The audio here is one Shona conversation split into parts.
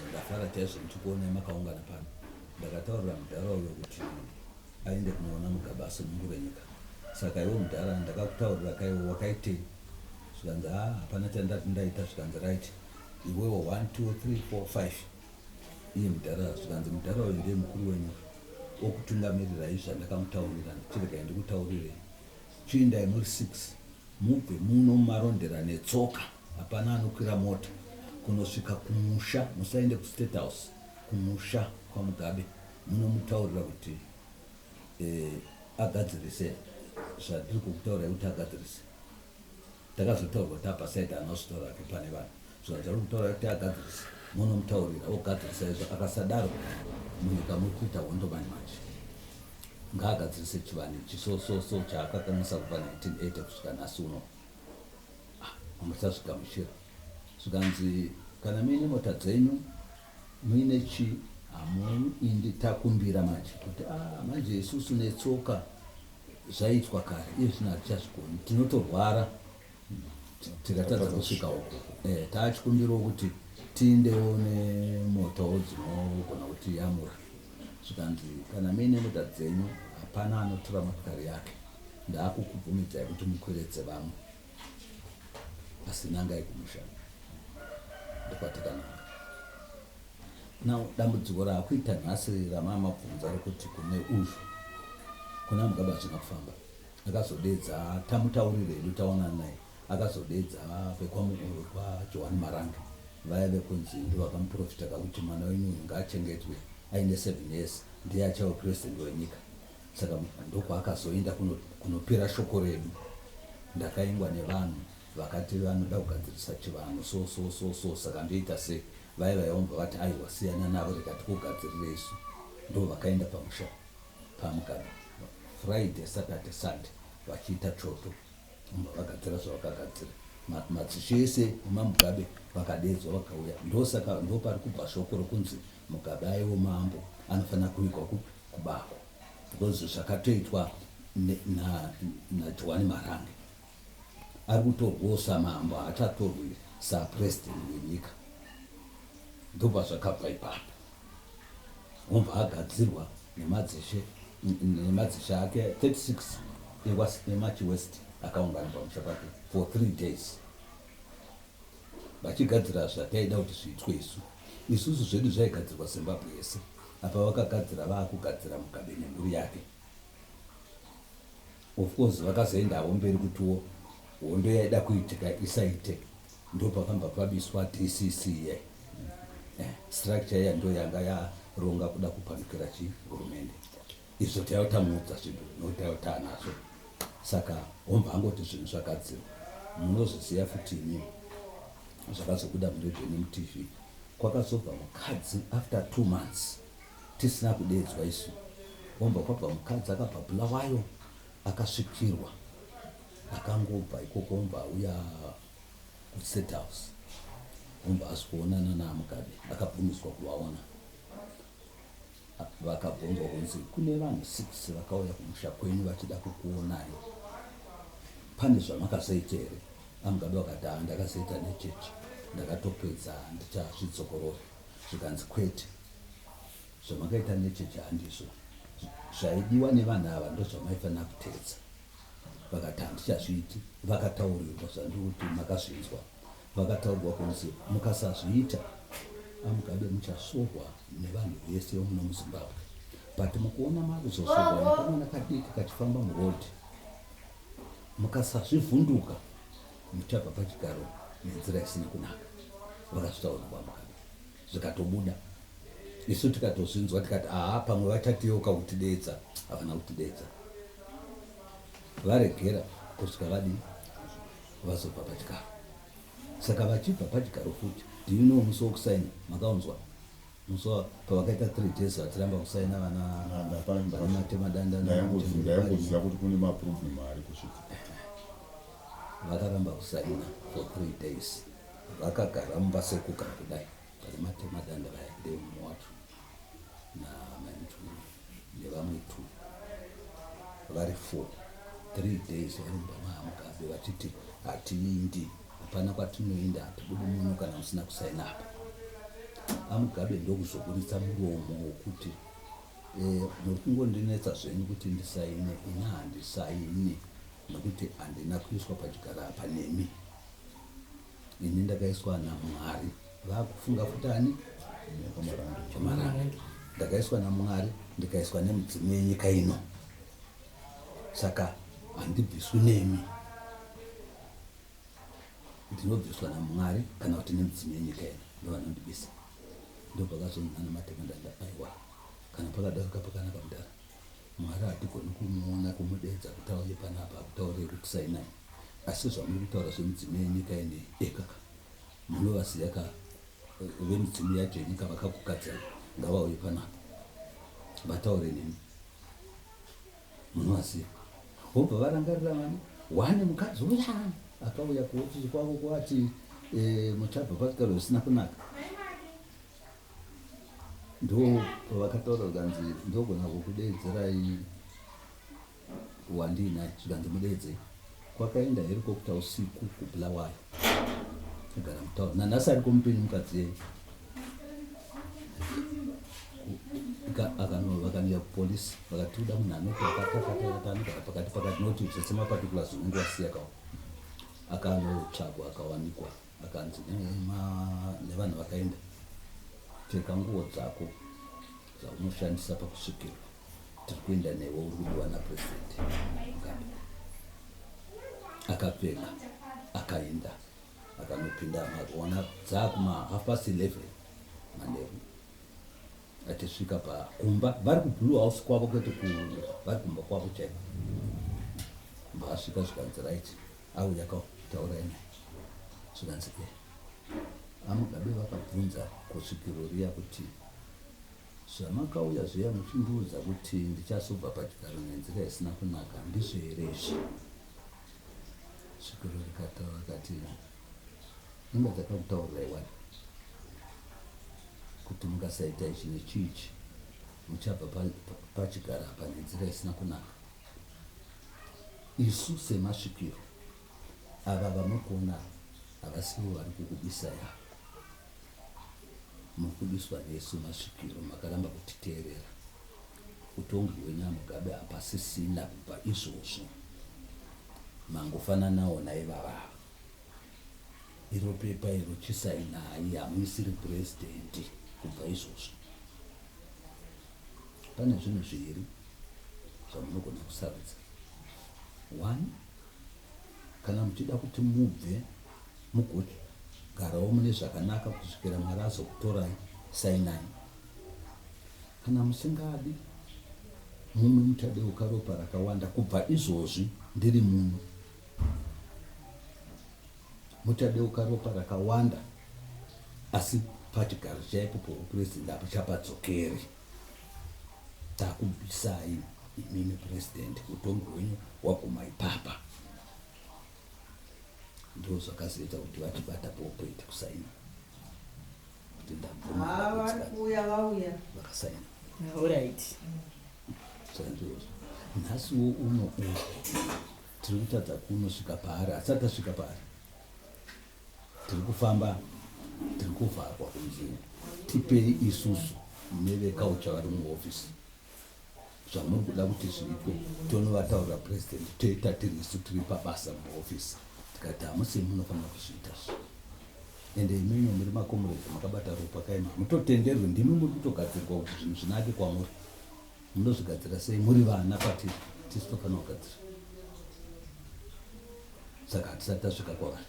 Ndafara chaizvo ndichikuonai makaungana pano. Ndakataurira mudhara uyo kuti aende kunoona Mugabe asunungure nyika. Saka iwe mudhara ndakakutaurira kaiwe wakaitei? Zvikanzi haa hapana chandati ndaita zvikanzi right iwewe 1 2 3 4 5 iye mudhara zvikanzi mudhara uyu ndiye mukuru wenyu okutungamirirai zvandakamutaurira ndichiregai ndikutaurirei chiindai muri 6 mubve muno mumarondera netsoka hapana anokwira mota kunosvika kumusha musaende kustate house kumusha kwamugabe munomutaurira kuti eh, agadzirise zvandiri kukutaurirai kuti agadzirise takazotaurwa kuti apa said anozvitaura ake pane vanhu zvikanzi ari kutaura kuti agadzirise munomutaurira ogadzirisa izvo akasadaro munyika muri kuita hondo mani manje ngaagadzirise chivanhu ichi so so so chaakakanganisa kubva 1980 kusvika nhasi uno ah, hamusazvigamuchira zvikanzi kana muine mota dzenyu muine chi hamuindi takumbira manje kuti ah, manje isusu netsoka zvaitwa kare iye zvino hatichazvigoni tinotorwara tikatadza kusvika uko eh, taachikumbirawo kuti tiindewo nemotawo dzinogona kuti yamura zvikanzi kana muine mota dzenyu hapana anotora motokari yake ndaakukubvumidzai kuti mukweredze vamwe asi nangai kumusha ndokwatakananga now dambudziko raakuita nhasi ramamabvunza rekuti kune uyu kuna mugabe hazvina kufamba akazodedza tamutaurire hedu taonana naye akazodedza vekwajohani marange vaya vekunzi ndovakamuprofita kakuti mwana wenyu uyu ngaachengetwe aine seven years ndiye achava president wenyika saka ndokwaakazoenda kunopira shoko redu ndakaingwa nevanhu vakati vanoda kugadzirisa chivanhu so so so so saka ndoita sei vaya vaiomba vati aiwa siyana navo rega tikugadzirire isu ndo vakaenda pamusha pamugabe friday saturday sunday vachiita choto omba vagadzira zvavakagadzira madzishe ese emamugabe vakadedzwa vakauya ndosaka ndopari kubva shoko rokunzi mugabe aiwo mambo anofanira kuigwa kubako because zvakatoitwa najohani marange ari kutorwawo samambo haachatorwi sapresident wenyika ndopazvakabva ipapo obva agadzirwa nemadzishe nemadzishe ake 36 emachi west akaungana pamusha pake for three days vachigadzira zvataida kuti zviitwe isu isusu zvedu zvaigadzirwa zimbabwe yese apa vakagadzira vaakugadzira mugabe nemhuri yake of course vakazoenda havo mberi kutiwo hondo yaida kuitika isaite ndopakambva pabiswa dcc ye eh, structure iya ndo yanga yaronga kuda kupandukira chihurumende izvo taiva tamuudza zvinhu nokuti taiva taanazvo saka hombva angoti zvinhu zvagadzirwa munozviziva futi imi zvakazobuda muredhiyo nemutv kwakazobva mukadzi after 2 months tisina kudeedzwa isu hombva kwabva mukadzi akabva bulawayo akasvikirwa akangobva ikoko ombva auya kustate house ombva asi kuonana naamugabe akabvumiswa kuvaona vakabvunzwa kunzi kune vanhu six vakauya kumusha kwenyu vachida kukuonai pane zvamakazoita here amugabe vakati haa ndakazoita nechechi ndakatopedza ndichazvidzokorora zvikanzi kwete zvamakaita nechechi handizvo zvaidiwa nevanhu ava ndozvamaifanira kuteedza vakati handichazviiti vakataurirwa zvandiri makazvinzwa vakataurirwa kunzi mukasazviita amugabe muchasorwa nevanhu vese vemuno muzimbabwe but mukuona makuzosorwa nekamwana kadiki kachifamba murodhi mukasazvivhunduka muchabva pachigaro nenzira isina kunaka vakazvitaurirwa mugabe zvikatobuda isu tikatozvinzwa tikati haa pamwe vachatiyeuka kutidedza havana kutidedza varegera kusvika vadii vazobva pachigaro saka vachibva pachigaro futi do you know musi wokusaina makaunzwa musi pavakaita three days vachiramba kusaina vana vanaMatemadanda ndaingoziva kuti kune maproblem ari kusvika vakaramba kusaina for three days vakagara mumba sekugara kudai vana Matemadanda vaya ndemumwe wacho namaimuchuru nevamwe two vari four three days vari mumba maamugabe vachiti hatiindi hapana kwatinoenda hatibudi muno kana musina kusaina apa AMugabe ndokuzoburitsa muromo wokuti eh, muri kungondinetsa zvenyu kuti ndisaine, ini handisaini nokuti handina kuiswa pachigaro apa nemi. Ini ndakaiswa naMwari. Vakufunga futi ani? Chamarange. Ndakaiswa naMwari ndikaiswa nemudzimu yenyika ino. Saka handibviswi nemi. Ndinobviswa naMwari kana kuti nemudzimu yenyika ino ndovanondibisa. Ndopakazonzi nana Matemadanda aiwa kana pakadaro pakanaka mudhara. Mwari hatigoni kumuona kumudeedza kuti auye panapa akutaurei kuti sainai asi zvamuri kutaura zvemidzimu yenyika ine ekaka munovaziva ka vemidzimu yacho yenyika vakakugadzai ngavauye panapa vataure nemi munovaziva vobva varangarira vani wane mukadzi uya akauya kuofisi kwavo kwati e, muchabva pachigaro zvisina kunaka Ndopavakataura zvikanzi ndogona kukudeedzerai wandiinaye zvikanzi mudeedzei. Kwakaenda helicopter usiku kuBulawayo kugara mutaura nanhasi ariko mupenyu mukadzi yeye vakanoya kupolisi vakati uda munhu anoti akatakata anogara pakati pakati noti zvese maparticulars unenge wasiya kawo akanotsvagwa akawanikwa Akanzi nevanhu vakaenda, Pfeka nguo dzako dzaunoshandisa pakusvikirwa, tiri kuenda newe, uri kudiwa naPresident Mugabe. Akapfeka akaenda akanopinda maona dzakuma half past 11 manheru achisvika pakumba vari kublue house kwavo kwete ku vari kumba kwavo chaiko mbasvika zvikanzi right auya ka taurai naye zvikanzi e amugabe vakabvunza kusvikiro riya kuti zvamakauya zviya muchindiudza kuti ndichazobva pachigaro nenzira isina kunaka ndizvo here izvi svikiro rikataura rikati inga takakutaurirai wani kuti mukasaita ichi nechiichi muchabva pachigaro apa nenzira isina kunaka. Isu semasvikiro ava vamuri kuona ava havasivo vari kukubisai ava. Muri kubiswa nesu masvikiro makaramba kutiteerera. Utongi hwenyu aMugabe hapasisina kubva izvozvo. Mangofananawo naivava ava. Iro pepa iro chisainai hamuisiri president kubva izvozvo. Pane zvinhu zviviri zvamunogona kusarudza. One, kana muchida kuti mubve mugogarawo mune zvakanaka kusvikira Mwari azokutorai, sainai. Kana musingadi, mumwe muchadeuka ropa rakawanda kubva izvozvi ndiri muno. Muchadeuka ropa rakawanda asi pachigaro chaipo poupresident hapuchapadzokeri. Takubvisai imimi president utongi hwenyu hwaguma ipapa. Ndozvakazoita kuti vachibata pulpit kusaina kuti ndabvuma Ah, vari kuuya vauya. vakasaina. Alright. Saka ndizvozvo. Nhasiwo uno uyu tiri kutadza kunosvika paari hatisati tasvika paari tiri kufamba tiri kuvharwa kunzi tipei isusu nevekaucha vari muhofisi zvamuri kuda kuti zviitwe tonovataurira president toita tiri isu tiri pabasa muhofisi tikati hamusi munofanira kuzviita zvi ende imimi muri makomuredzi makabata ropa kaima hamutotenderwi ndimi muri kutogadzirwa kuti zvinhu zvinake kwamuri Munozvigadzira sei muri vana kwatiri tisu tofanira kugadzira saka hatisati tasvika kwavari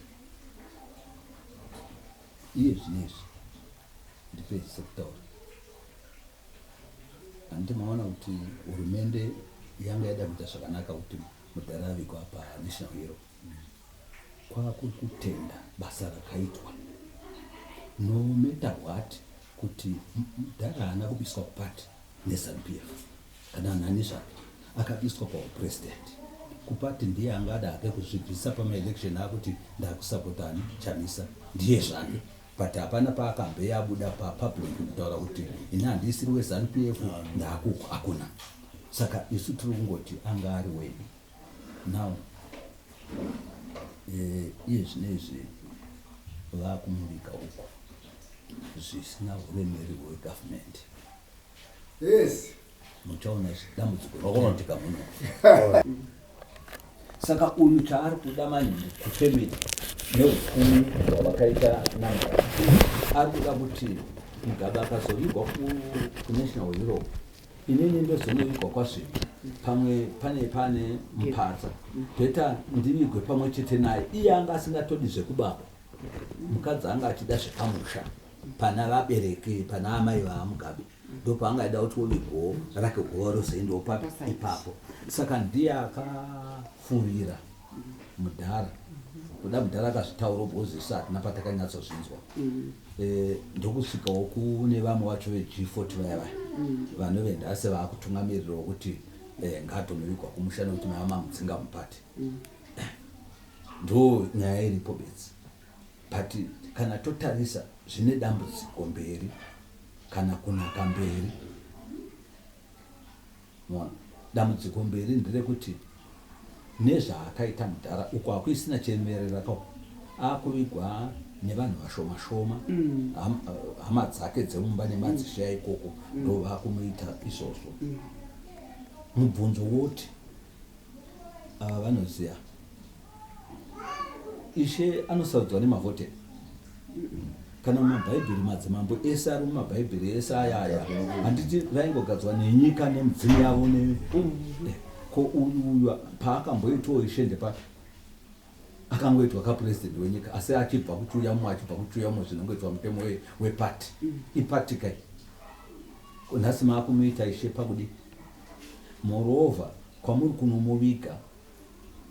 iye zvino izvi ndipedzise kutaura handiti maona kuti hurumende yanga yada kuita zvakanaka kuti mudhara avigwa panational hero kwakuri kutenda basa rakaitwa no matter what kuti mudhara haana kubiswa kupati neZanu PF kana nani zvake akabiswa paupresident kupati ndiye anga ada hake kuzvibvisa pamaelection akuti ndakusapota ani Chamisa ndiye zvake but hapana paakambe abuda papublic kutaura kuti ini handisiri weZanu PF ndakuko hakuna saka isu tiri kungoti anga ari wedu now eh, iye zvino izvi vakumubika uko. Zvisina uremeri hwegavhumendi. Yes. Muchaona dambudziko rinoitika muno. Saka uyu chaari kuda manje kufamily neupfumi hwavakaita naMugabe, ari kuda kuti Mugabe akazovigwa kuNational Europe, inini ndozonovigwa kwaSvimbi, pamwe pane mupadza, better ndivigwe pamwe chete naye. Iye anga asingatodi zvekubaba, mukadzi anga achida zvepamusha pana vabereki, pana amai vaMugabe, ndopaangaida kuti ovigwawo rake guva rozoendawo papi ipapo. Saka ndiye akafurira mudhara kuda. Mudhara akazvitaura because isu hatina patakanyatsozvinzwa. Ndokusvikawo kune vamwe vacho veG40 vaya vaya vanovenda ase vaakutungamirirawo kuti ngaatonovigwa kumusha nekuti mava mamudzinga mupati. Ndo nyaya iripo bedzi. But kana totarisa zvine dambudziko mberi kana kunaka mberi. Mona, dambudziko mberi nderekuti nezvaakaita mudhara uko hakuisina chemerera ko akuvigwa nevanhu vashoma shoma, hama dzake dzemumba nemadzishe ikoko ndo vakumuita izvozvo. Mubvunzo woti ava vanoziva, ishe anosarudzwa nemavhoteri kana mumabhaibheri? Madzimambo ese ari mumabhaibheri ese aya aya, handiti vaingogadzwa nenyika nemudzimu yavo? Ne ko uyu uyu paakamboitwawo ishe ndepapi? Akangoitwa kapurezidendi wenyika, asi achibva kuchiuya mumwe, achibva kuchiuya mumwe, zvinongoitwa mutemo wepati. Ipati kai? Nhasi maakumuita ishe pakudi. Moreover, kwamuri kunomuviga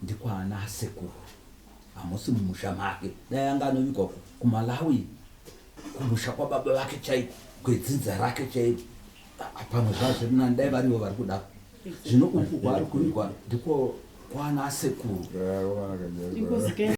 ndikwaana sekuru, hamusi mumusha make. Dai anga anovigwa kuMalawi, kumusha kwababa vake chaiko, kwedzinza rake chaiko, pamwe zvazviri nani, dai varivo vari kudaro. Zvino uku kwaari kuvigwa ndiko kwaana sekuru. Inkosi ke.